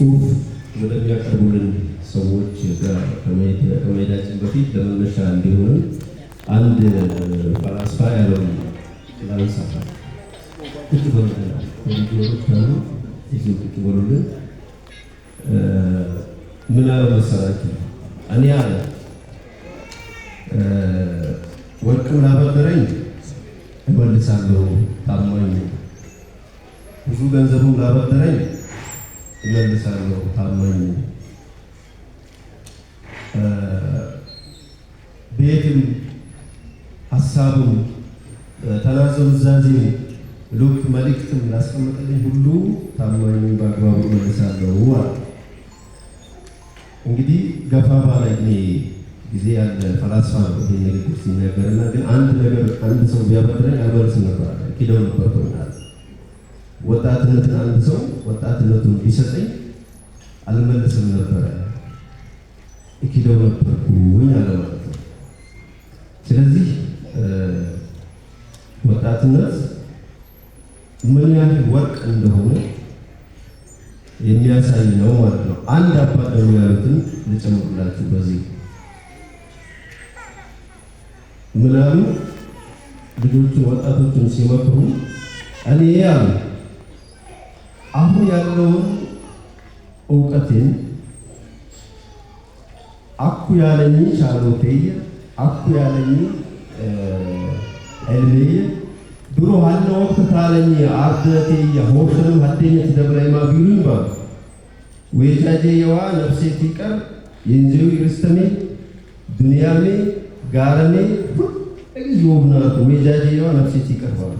ጽሁፍ ወደሚያቀርቡልን ሰዎች ጋር ከመሄዳችን በፊት ለመነሻ እንዲሆንም አንድ ፈላስፋ ያለውን ላንሳ። ቁጭ በሉልን፣ ኮሪዶሮች ካሉ እዚሁ ቁጭ በሉልን። ምን አለ መሰላችሁ? እኔ አለ ወርቅም ላበደረኝ እመልሳለሁ፣ ታማኝ፣ ብዙ ገንዘቡም ላበደረኝ እመልሳለሁ፣ ታማኝ፣ ቤትም ሀሳቡም ተናዘ ኑዛዜም ሉክ መልእክትም ላስቀመጠልኝ ሁሉ ታማኝ በአግባቡ እመልሳለሁ አለ። እንግዲህ ገፋ ባለ እድሜ ጊዜ ያለ ፈላስፋ ነው ይሄን ንግግር ሲናገርና ግን አንድ ነገር አንድ ሰው ቢያበድረኝ አልመልስም ነበር አለ። ኪደው ነበር ሆናል። ወጣትነትን አንድ ሰው ወጣትነቱን ቢሰጠኝ አልመልስም ነበረ፣ እኪደው ነበርኩኝ አለ ማለት ነው። ስለዚህ ወጣትነት ምን ያህል ወርቅ እንደሆነ የሚያሳይ ነው ማለት ነው። አንድ አባት ደግሞ ያሉትን ልጨምርላችሁ በዚህ። ምን አሉ? ልጆቹን ወጣቶችን ሲመክሩ እኔ አሉ አሁን ያለውን እውቀቴን አኩ ያለኝ ቻሎቴየ አኩ ያለኝ ዕልሜየ ድሮ ሀነ ወቅት ታለኝ አርደቴየ ሆሽንም ሀደኘት ደብላይማ ቢሉኝ ባሉ ወጃጄ የዋ ነፍሴ ቲቀር የንዜው ይርስተሜ ዱንያሜ ጋረሜ ሁልጊዜ ወብናቱ ወጃጄ የዋ ነፍሴ ቲቀር ባሉ።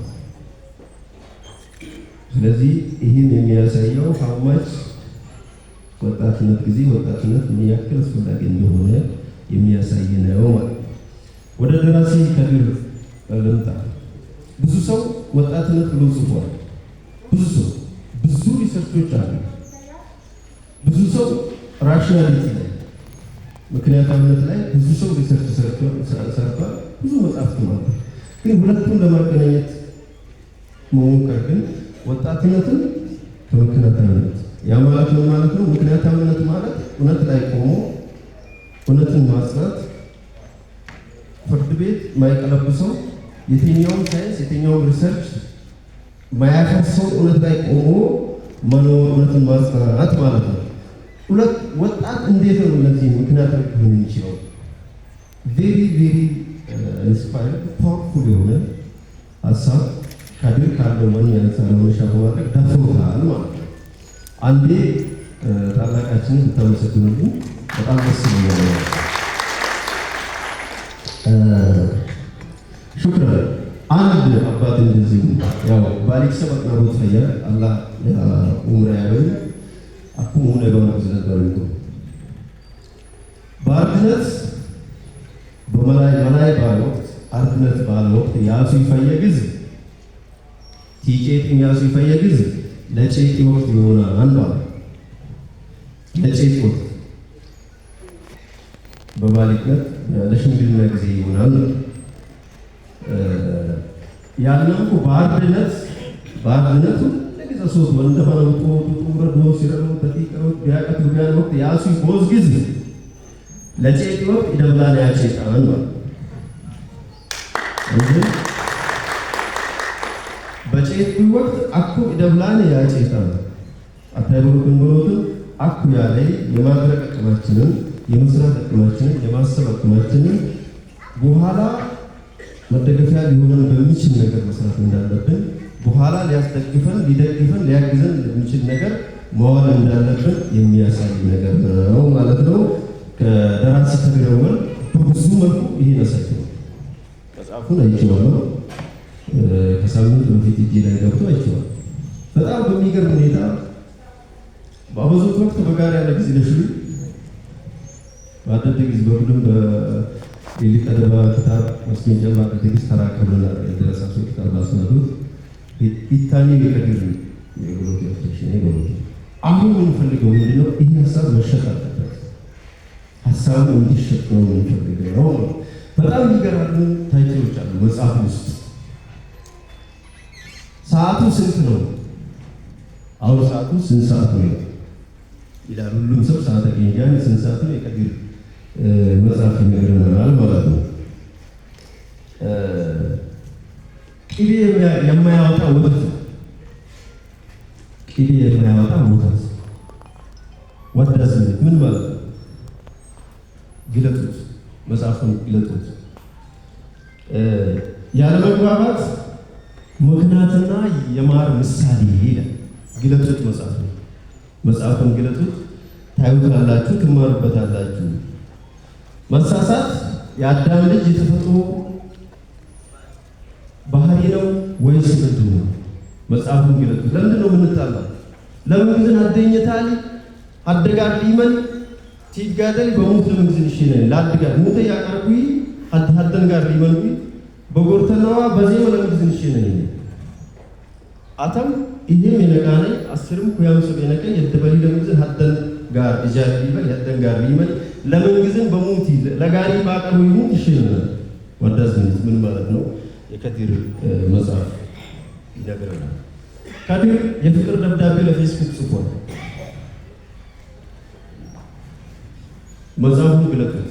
ስለዚህ ይህን የሚያሳየው how much ወጣትነት ጊዜ ወጣትነት ምን ያክል አስፈላጊ እንደሆነ የሚያሳይ ነው ማለት ነው። ወደ ደራሲ ከድር ልምጣ። ብዙ ሰው ወጣትነት ብሎ ጽፏል። ብዙ ሰው ብዙ research ኦች አሉ። ብዙ ሰው rationality ላይ ምክንያታዊነት ላይ ብዙ ሰው research ሰርቷል። ብዙ መጽሐፍትም አሉ። ግን ሁለቱን ለማገናኘት መሞከር ግን ወጣትነትን ከምክንያታዊነት ያ ማለት ምን ማለት ነው? ምክንያታዊነት ማለት እውነት ላይ ቆሞ እውነትን ማጽናት፣ ፍርድ ቤት ማይቀለብሰው፣ የትኛውም ሳይንስ የትኛውም research ማያፈርሰው እውነት ላይ ቆሞ መኖር እውነትን ማጽናት ማለት ነው። ሁለት ወጣት እንዴት ነው እነዚህ ምክንያታዊ ሊሆን የሚችለው? Very very inspired powerful የሆነ ሀሳብ ከድር ካለው ወኔ አንጻር መነሻ በማድረግ ደፍሮታል ማለት ነው። አንዴ ታላቃችንን ብታመሰግኑልኝ በጣም ደስ ይለኛል። شكرا። አንድ አባት እንደዚሁ ያው ባሊክ ሰበቅ ናሮት ፈያ አላህ ኡምራ ያበኝ አኩም ሆነ በማግዝ ነበር። በአርድነት በመላይ መላይ ባለ ወቅት አርድነት ባለ ወቅት ያሱ ይፈየግዝ ቲጬጥ ያሱ ይፈየግዝ ለጬጢ ወቅት ይሆናል አለ። ለጬጢ ወቅት በባሊቅነት ለሽምግልና ጊዜ ይሆናል። ያለው በአርድነት ሁልጊዜ ሶስት ወንደፈነው ጡረዶ ሲረዶ ተጢቀሮ ቢያቀቱ ቢያን ወቅት ያሱ ቦዝ ጊዜ ለጬጢ ወቅት ይደብላን ያጬጣን ነው እንጂ በጬጢ ወቅት አኩ ይደብላን ያጬጣን አታይበሩትን ብሎትን አኩ ያለይ የማድረግ አቅማችንን፣ የመስራት አቅማችንን፣ የማሰብ አቅማችንን በኋላ መደገፊያ ሊሆነን በሚችል ነገር መስራት እንዳለብን፣ በኋላ ሊያስደግፈን ሊደግፈን ሊያግዘን የሚችል ነገር መዋል እንዳለብን የሚያሳይ ነገር ነው ማለት ነው። ከደራሲ ከድር በብዙ መልኩ ይሄን አሳይቷል። መጽሐፉን አይቼዋለሁ። ከሳምንት በፊት እጄ ላይ ገብቶ አይቼዋለሁ። በጣም በሚገርም ሁኔታ በአበዞት ወቅት በጋር ያለ ጊዜ ለሽሉ በአደደ ጊዜ በቡድን በሊቀደባ ክታብ መስገንጫ ባደደ ጊዜ ተራከብና የደረሳቸው ክታብ ባስመዱት ኢታኒ የከድር የጎሎት ያፍሬሽን የጎሎት አሁን የምንፈልገው ምንድነው? ይህ ሀሳብ መሸጥ አለበት። ሀሳቡ እንዲሸጥ ነው የምንፈልገው። በጣም የሚገራርሙ title ኦች አሉ መጽሐፍ ውስጥ። ሰዓቱ ስንት ነው? አሁን ሰዓቱ ስንት ሰዓት ነው? ይላል። ሁሉም ሰው ሰዓተ ጌንጃን ስንት ሰዓት ነው? የከዲር መጽሐፍ ይነግረናል ማለት ነው። ቅቤ የማያወጣ ወተት፣ ቅቤ የማያወጣ ወተት ወዳስ ምን ማለት ነው? ግለጡት፣ መጽሐፉን ግለጡት። ያለመግባባት ምክንያትና የማር ምሳሌ ይላል። ግለጡት፣ መጽሐፉን መጽሐፉን ግለጡት፣ ታዩታላችሁ፣ ትማሩበታላችሁ። መሳሳት የአዳም ልጅ የተፈጥሮ ባህሪ ነው ወይስ ምንድን ነው? መጽሐፉን ግለጡት። ለምንድን ነው የምንጣላው? ለምን ግዝን አደኘታሊ አደጋር ሊመን ሲጋደል በሙት ለምን ግዝን ይሽነን ላድጋር ሙተ ያቀርቡይ አድሃደን ጋር ሊመን በጎርተናዋ በዜማ ለምን ግዝን ይሽነን አተም ይሄም የነቃነ አስርም ኩያም ሰብ የነቀ የደበሊ ለምን ግዝን ሀደን ጋር እጃል ሊበል ሀደን ጋር ሊመን ለምን ግዝን በሙት ለጋሪ ባቀርቡ ይሙት ይሽነን ወዳዝ ምን ማለት ነው? የከዲር መጽሐፍ ይነግረናል። ከዲር የፍቅር ደብዳቤ ለፌስቡክ ጽፏል። መጽሐፉን ግለጡት።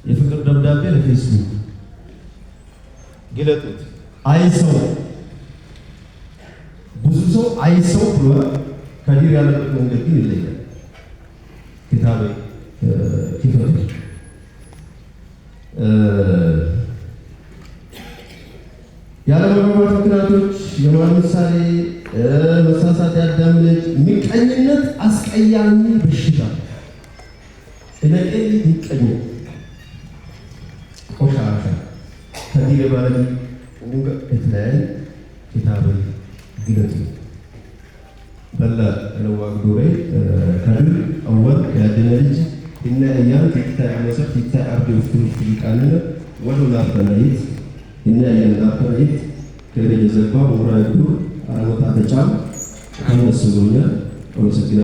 የፍቅር ደብዳቤ ለፌስቡክ ግለጡት። አይ ሰው ብዙ ሰው አይ ሰው ብሏል። ከዲር ያለበት መንገድ ግን ይለያል። ኪታብ ክፈቱ። ያለመግባባት ምክንያቶች የማር ምሳሌ፣ መሳሳት፣ የአዳም ልጅ፣ ምቀኝነት፣ አስቀያሚ በሽታ እነቄል ምቀኝ ቆሻሻ ከዲር ባለዲ ኡንገ እትላይን ኪታብ ግለጡ በላ ለዋግዶሬ ከድር አወል ያደነ ልጅ እና እያን ቲክታይ አመሰብ ቲክታይ አርዲ ውፍቱ ሊቃንነ ወዶ ላፈናይት እና እያን ላፈናይት ከሬ የዘባ ሙራዱ አረመታ ተጫም ከነሱ ብሎኛል። አመሰግናለሁ።